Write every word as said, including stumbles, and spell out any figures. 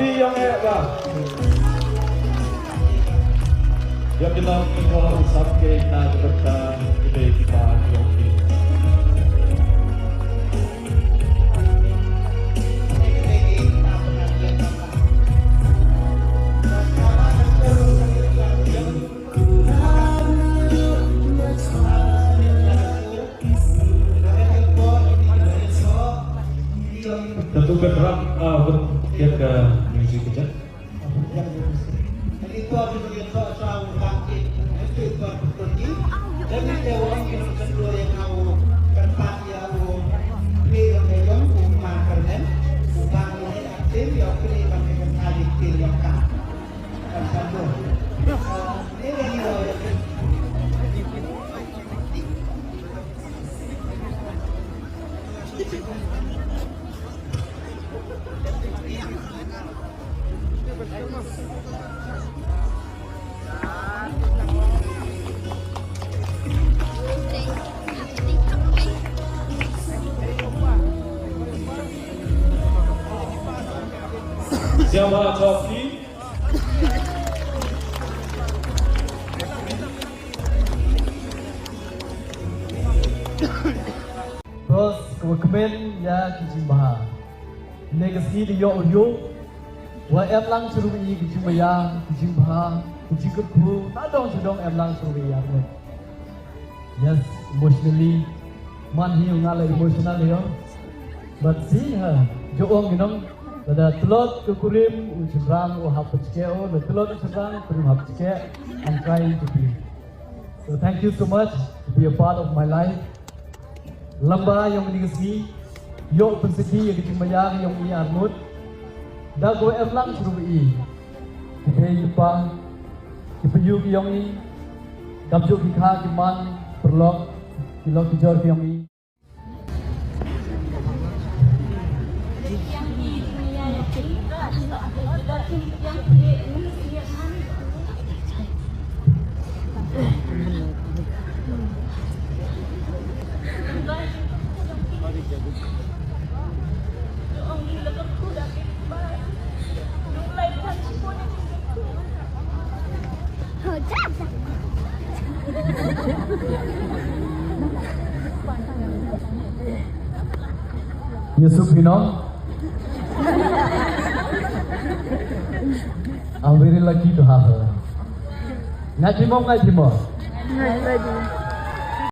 Ïong eh ba. Ïa ki long ki bor sap ki na ka bynta ki dei ki ba ïong ki. Tentu background, ah, ber-, ke music aja. Siapa Coki? Bos, kaba kmen ïa ki jingbha. Ne ka sngi da ïoh ïoh. Wa em lang shurum i ki jingmaya, ki jingbha, ki jingkyrkhu, ta dong shu dong em lang shurum i ïa. Yes, emotionally. Man hi nga la emotional ïa. But see her, jo ong ginong, lada tlot ka kurim u shynrang u hap pachke o, lada tlot u shynrang kurim hap pachke. I'm trying to be. So thank you so much to be a part of my life. Lamba ïong ni sngi, ïoh pynsaki ïa ki jingmaya ïong i armut. Da ko em lang shurum i. Ki dei ki pa, ki payu ki ïong i, kam juk ki kha ki man, pyrlok, ki lok ki jor ki ïong i. Yusuf Hino. I'm very lucky to have her. Ngai timo, ngai timo. Ngai timo.